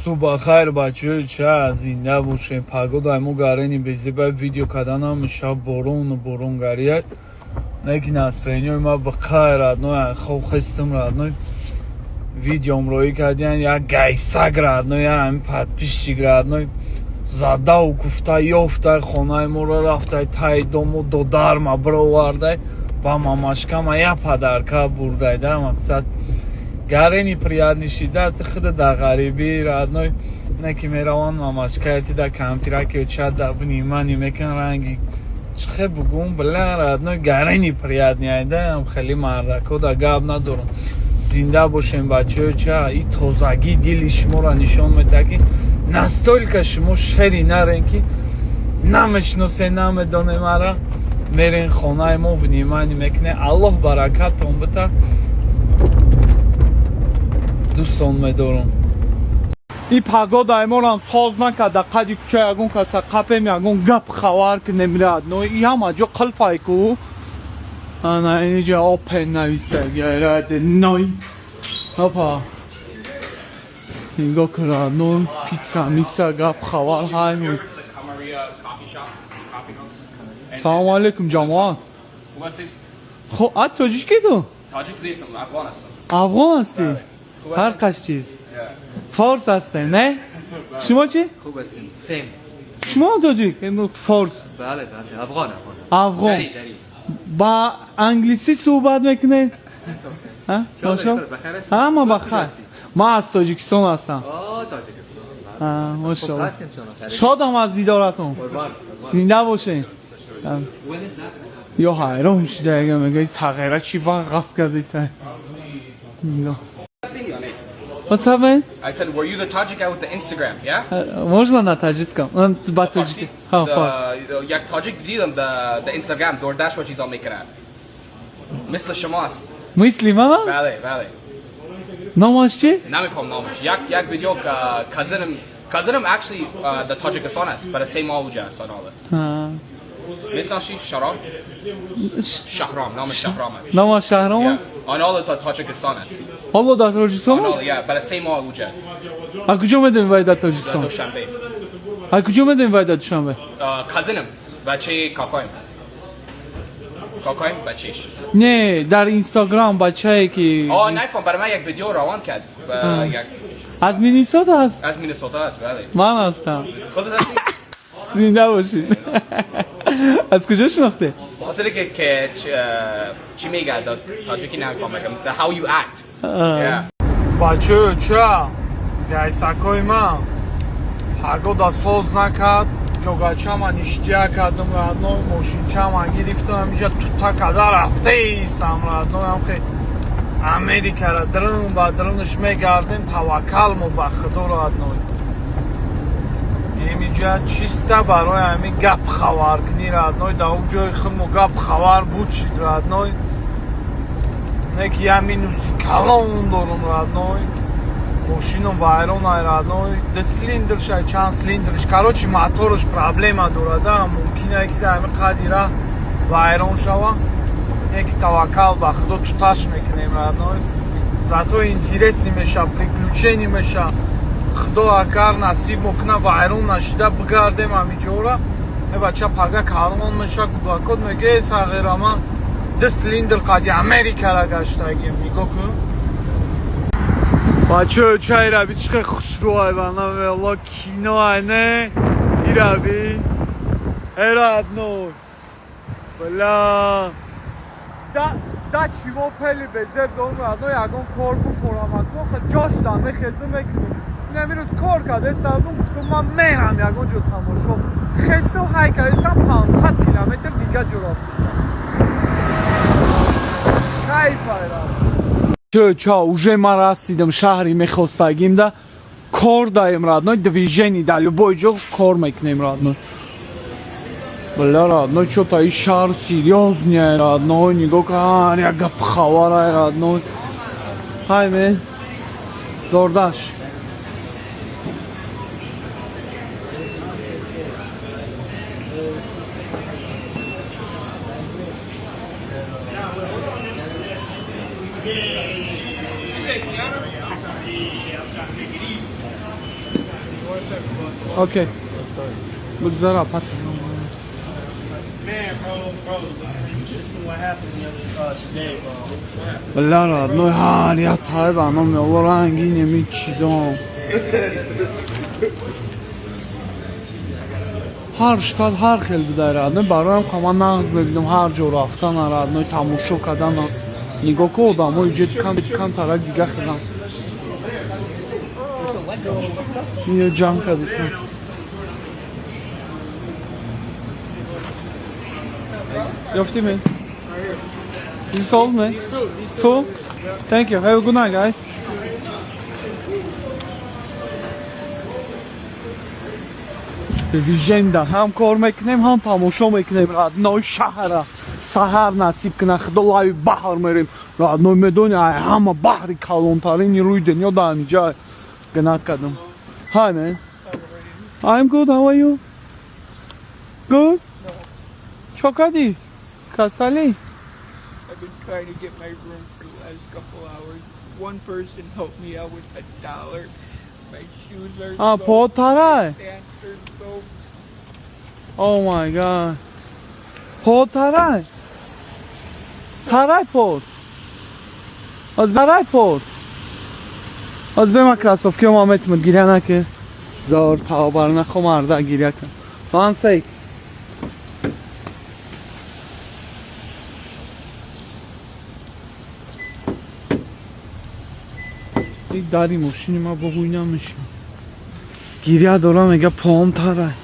Субҳ бахайр, бачаҳо, ча зинда бошем. Погода мо гарени безебай, видео карданам шаб борону борон гарияд. Неки настроение ма бақайр, родной, хоб хестам, родной. Видеом роӣ кардиян, як гайсак, родной, як ҳамин подписчик, родной. Задау гуфта ёфтай хонаи моро, рафтай тай дому додарма бировардай, ба мамашкама як подарка бурдай да. Мақсад, гарени приятный шида худа да ғарибӣ, родной, не ки мераванд мамашкаяти да кампираки чада внимание мекан, ранги чихе бугум, бля, родной, гарени приятный айдаам, хеле мардако да гап надорам. Зинда бошем, бачаҳо, ча и тозагии дили шуморо нишон медиҳад, ки настолько шумо шери нарен, ки намешиносе, намедоне мара, мерен хонаи мо, внимание мекуне. Аллоҳ баракатон бита, дӯстон медорам. И погода эморам соз накарда, қади кӯча ягон каса қапем, ягон гап хабар кунем, родной. И ҳама ҷо қилфай ку, ана иниҷа open навистаги, родной. Опа, нигоҳ кун, родной, пицца мица, гап хабар ҳай. Салому алейкум, ҷамоат. Хоб, а тоҷики ту? Тоҷик нестам, афғон ҳастам. Афғон ҳастӣ? Ҳар қаш чиз форс ҳастем, не? Шумо чӣ? خوب هستیم. Same. Шумо тоҷик, форс? بله بله، افغان افغان. Афғон. دری دری. Ба англисӣ суҳбат мекунед? چطور؟ بخیر هستیم. Ҳама تو бахайр. کجا هستی؟ Ман аз Тоҷикистон ҳастам. آه، تاجیکستان. А, خوب мошалло. هستیم شما خیلی. Шодам аз дидоратон. قربان قربان. Зинда бошед. When is that? Ё ҳайрон шуда, яга мега сағира чӣ вақт ғафт кардиса. Нигоҳ. What's up, man? I said, were you the Tajik guy with the Instagram? Yeah? Можно на таджикском? Ба тоҷики. Ха, фа. The як тоҷик дидам the Instagram DoorDash ва чизо мекунад. مثل شماست. Мисли мана? بله بله. Номаш чӣ? نمیفهم نامش. یک یک ویدیو cousin م cousin م actually the تاجیکستان است. برای سه ماه اوجا است آناله. میشناسی شهرام؟ شهرام، نام شهرام است. Номаш Шаҳром? Yeah. آناله تا تاجیکستان است. ҳоло дар Тоҷикистон? آناله yeah, برای 3 ماه اوجا است. А куҷо медонӣ вай дар در Тоҷикистон? دوشنبه. А куҷо медонӣ вай дар Душанбе? Cousin م بچه کاکایم. کاکایم بچهش. Не, дар Инстаграм бачае ки آه، نفهم، برای من یک ویدیو روان کرد و یک аз Миннесота аст. از مینیسوتا است، بله. Ман ҳастам. خودت هستی؟ Зинда бошед. Аз куҷо шинохтед? به خاطر که چی میگه تاجیکی نمیفهم بگم the how you act, yeah. Бачаё, ча гайсакои ман, погода соз накард, ҷогачама ништия кардам, родной, мошинчама гирифтам, инҷа тута када рафтаистам, родной, ҳамхе Америкара дрын ба дрынш мегардем. Таваккал мо ба худо, родной. Инҷа чиста барои ҳамин гап хабаркунӣ, родной, дар он ҷои худ мо гап хабар буд шид, родной. Не ки я минуси калон дорум, родной, мошином вайрон ай, родной, ду цилиндрш ай, чанд цилиндрш, короче, моторш проблема дорада, мумкин ай ки дар ҳамин қадри раҳ вайрон шава. Не ки таваккал ба худо, туташ мекунем, родной, зато интересный меша, приключение меша. Худо агар насиб мокуна, вайрон нашида бигардем ҳамиҷора. Э, бача пага калон меша, кӯдакот меге: «Сағира, ман ду цилиндр қади Америкара гаштагим». Нигоҳ кун, бачаё, ча ираби чӣ хел хушрӯ ай, вана кино ай, не ираби э, родной, бля, да чиво фели безеб дорум, родной, ягон кор буфорамаку ҷош да мехезм, мекунам. Инами рӯз кор кардастам, гуфтам ман мерам ягон ҷо тамошо, хестам, ҳай кардастам, 500 километр дига ҷо рафтам. Кайф ай. Ча уже ман расидам шаҳри мехостагим, да кор даем, родной, движение да любой ҷо кор мекунем, родной. Бля, родной, чё-то и шаҳр серьёзный, родной, нигоҳ кун, як гап хабар ай, родной. Hi, man. DoorDash. Okay. Бигзара пас. Man, bro, bro, you should have seen what happened the other today, bro. Бля, родной, ҳар як таи ба номи Алло ранги немичидом. Ҳар штат ҳар хел будай, родной, бароям ка ман нағз мебинам ҳар ҷо рафтана, родной, тамошо кардана. Нигоҳ ку, одамои ҷед кам кам тарак дига хелам. Иё ҷамъ кардисан. Ёфтӣ мен? You sold me? Cool. Thank you. Have a good night, guys. Виженда ҳам кор мекунем, ҳам тамошо мекунем, родной, шаҳра. Саҳар насиб кина худо, лави баҳр мерем. Родной, медони, ай ҳама баҳри калонтарини рӯи дунё дар ҳамиҷа гнат кардам. Hi, man. I'm good. How are you? Good? Чо кардӣ? Касалӣ? I've been trying to get my room for the last couple hours. One person helped me out with $1. My shoes are А, soaked. потарай. Pants are soaked. Oh my God. Потарай. Тарай пот. Аз тарай пот. Аз бема кроссовки ма метмад гиря наке. Зор тавбар нахо марда гиря кун. One sec. Ин дари мошини ма бо ҳуй намешин. Гиря дорам, мега поам тарай.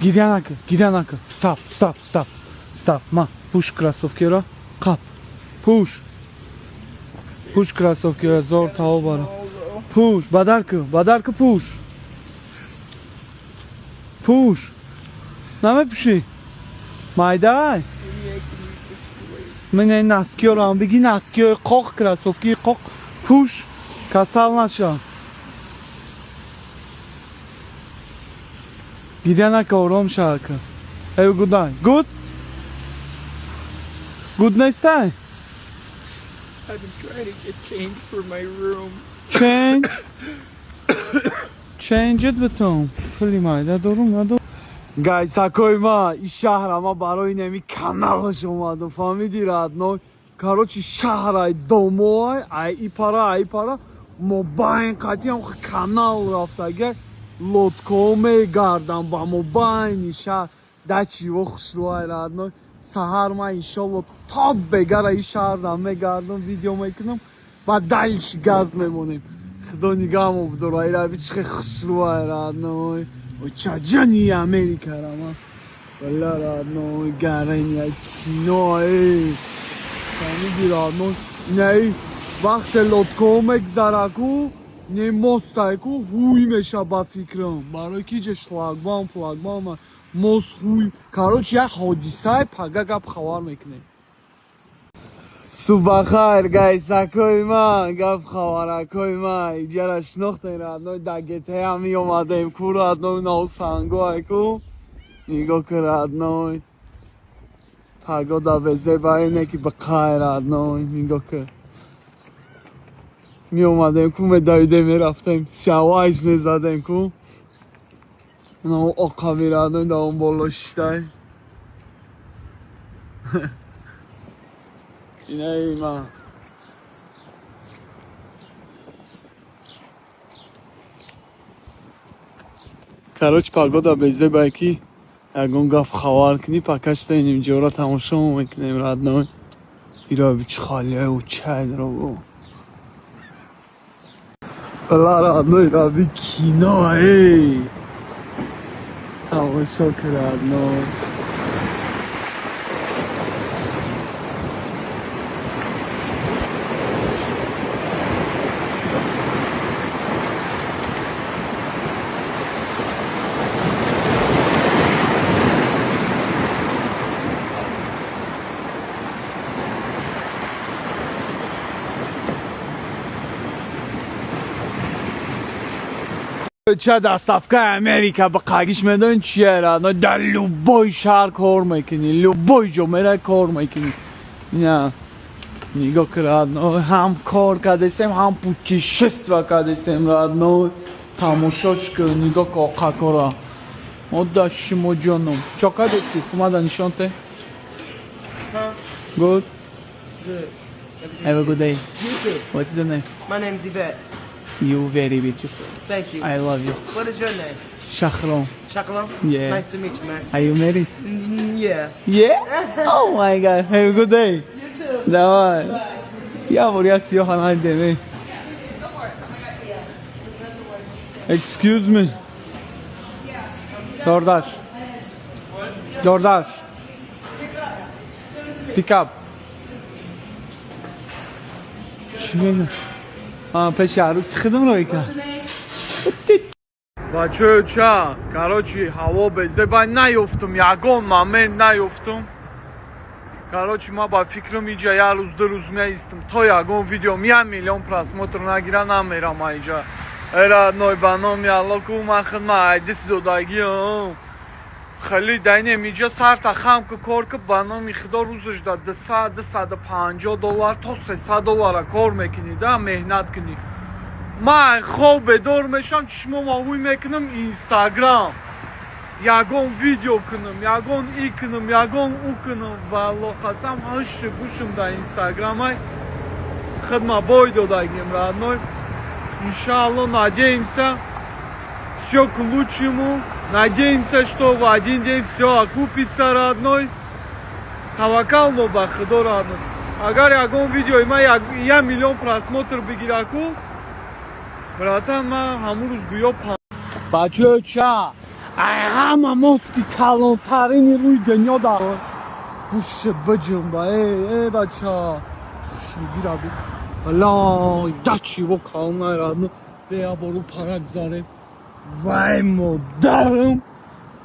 Гиря нака, гиря нака. Стоп, стоп, стоп. Стоп. Ма, пуш кроссовкиро. Қап. Пуш. Пуш кроссовкиро зор таобара. Пуш, бадар ку, бадар ку пуш. Пуш. Намепӯшӣ? Майдай? Maybe I can use the shoelace. Ман ин носкиёро ҳам биги, носкиёи қоқ, кроссовкии қоқ пӯш, касал наша. Гиря нака, ором ша ака. Have a good night. Good? Good нестай? I've been trying to get change for my room. Change. Change it битон. Хеле майда дорум надорум. Гайсакои ма, ин шаҳра ма барои неми каналаш омадам, фаҳмиди, родной? Короче, шаҳрай домоай, ай и пара, ай пара, мобайн қатиам канал рафтага, лодкаҳо мегардам ба мобайни шаҳр. Да чиво хушрӯай, родной. Саҳар ма иншолло то бегара ин шаҳрда мегардам, видео мекунам, ба дальше газ мемонем. Худо нигаҳмо бидора, ира би чи хушрӯай, родной. Ой, чаҷани Америка рама. Валла, родной, гарени ай кино эй. Фаҳмиди, родной? Инаи вақте лодкаҳо мегзара ку, не мостай ку ҳуй меша ба фикрам. Барои ки ҷа шлагбаум, плагбаум, мост ҳуй. Короче, як ҳодисае пага гап хабар мекунем. Субҳ гайсакои ман, гап хабаракои ман, иҷара шинохтем, родной, дар ГТА меомадем ку, родной, нав сангоай ку. Нигоҳ ку, родной. Погода безебае ки бақай, родной, нигоҳ ку. Меомадем ку, медавидем, мерафтем, сиавайс мезадем ку. Нав оқави, родной, дар он боло шитай. Инаи ман. Короче, погода безебае ки ягон гап хабар кунӣ, пока что инҷора тамошо мекунем, родной. Ира чи халия чай дорого. Бла, родной, раби кино эй. Тамошо ки, родной. Ча доставка Америка ба қагиш медонӣ чия, родной? Дар любой шаҳр кор мекунӣ, любой ҷо мерай, кор мекунӣ. Ина нигоҳ ки, родной, ҳам кор кардесем, ҳам путешество кардесем, родной. Тамошош ки, нигоҳ ки, оқакора мо да шумо ҷоном. Чо кардеси? Омада нишон те. Good. Good. Have a good day. You too. What is the name? My name's Yvette. You very beautiful. Thank you. I love you. What is your name? Shahrom. Chakalam? Yeah. Nice to meet you, man. Are you married? Yeah. Yeah? Oh my God. Have a good day. You too. Давай. Я бор я сиёҳа надидем. Эй. Excuse me. DoorDash. DoorDash. Pick up. Чӣ мегӯ? А, пеши арӯси худам ро ика. Бачаё, ча, короче, ҳаво безебай, наёфтум, ягон момент наёфтум. Короче, ма ба фикрам, иҷа як рӯз, 2 рӯз меистам, то ягон видеом 1 миллион просмотр нагира, намерам иҷа. Э, родной, ба номи Алло ку ман хидма айдис додагиам. Хеле дайнем иҷа сарта хам ку, кор ку, ба номи Худо, рӯзаш да 200, 250 доллар то 300 доллара кор мекунӣ да, меҳнат кунӣ. Ман хоб бедор мешавам, чишмома ҳуй мекунам, Инстаграм, ягон видео кунам, ягон и кунам, ягон ӯ кунам. Валло қасам, ҳаши гӯшам дар Инстаграмай. Хидма бой додагим, родной. Иншаалло, надеемся, все к лучшему, надеемся, что в один день все окупится, родной. Таваккал мо ба Худо, родной. Агар ягон видеои ман 1 миллион просмотр бигираку, братан, ман ҳамун рӯз гӯё. Бачаё, ча, ай ҳама мости калонтарини рӯи дунё дар ҳуш биҷунба. Э, э, бача, хушбигира би. Валай, дачи во калонай, родной. Бея бору пара гузарем. Вай, модарам,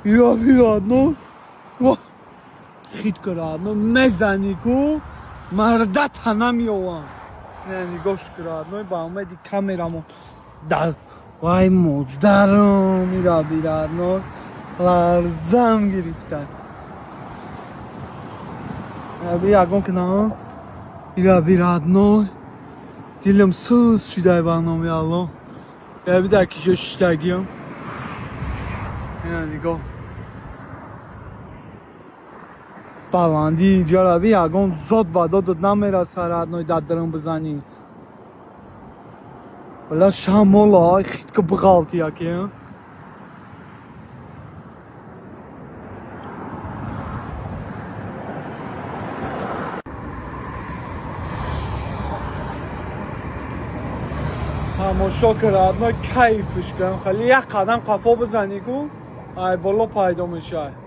ё родной, ва хит ка, родной, мезанӣ ку, мардата намеёвам. Не, нигоҳш ки, родной, ба умеди камерамон дар. Вай, модарам, ира би, родной, ларзам гирифта. Би ягон кина, ира би, родной, дилам сӯз шидай, ба номи Алло. Я би дар киҷо шиштагиам. Ина нигоҳ, баландии инҷара би, ягон зод ба додат намераса, родной, дар дарам бизанӣ. Вала шамола, ай хитка биғалти яке. Тамошо ки, родной, кайфш кунам. Хеле як қадам қафо бизанӣ ку, ай боло пайдо мешавад.